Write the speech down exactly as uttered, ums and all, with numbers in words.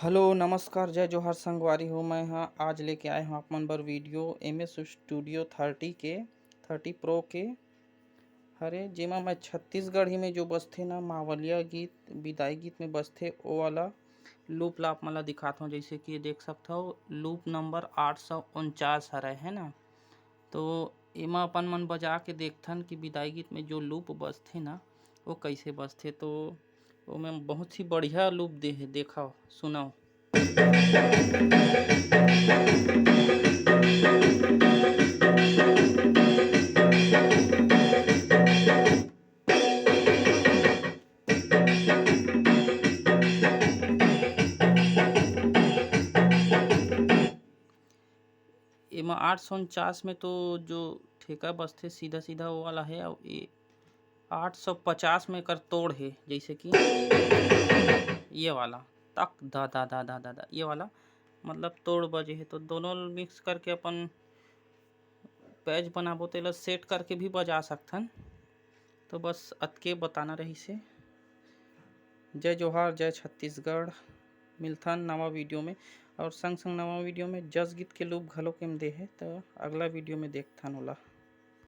Hello, नमस्कार, जय जोहार संगवारी हो। मैं हा आज लेके आए हूँ आप मन बर video M S studio thirty के, थर्टी प्रो के हरे, जेमा मैं छत्तीसगढ़ी में जो बजथे ना, मावलिया गीत, बिदाई गीत में बजथे, ओ वाला लूप ला आप मन ला दिखात हूँ। जैसे कि ये देख सकत हव, लूप नंबर आठ सौ उनचास हरे, है ना। तो एमा अपन मन बजा के देखथन कि बिदाई गीत में जो लूप बजथे ना, वो कैसे बजथे। तो ओमे बहुत ही बढ़िया लूप दे हे, देखव, सुनव। एमा आठ सौ उनचास में तो जो ठेका बजथे सीधा सीधा वो वाला है, और ये आठ सौ पचास में एकर तोड़ है, जैसे कि ये वाला तक दा दा दा दा दा दा, ये वाला मतलब तोड़ बजे है। तो दोनों मिक्स करके अपन पैच बनाबो, तेला सेट करके भी बजा सकथन। तो बस अतके बताना रहिस हे। जय जोहार, जय छत्तीसगढ़। मिलथन नवा वीडियो में, और संग संग नवा वीडियो में जस गीत के लूप घलो के दे हे, तो अगला वीडियो में देखथन ओला।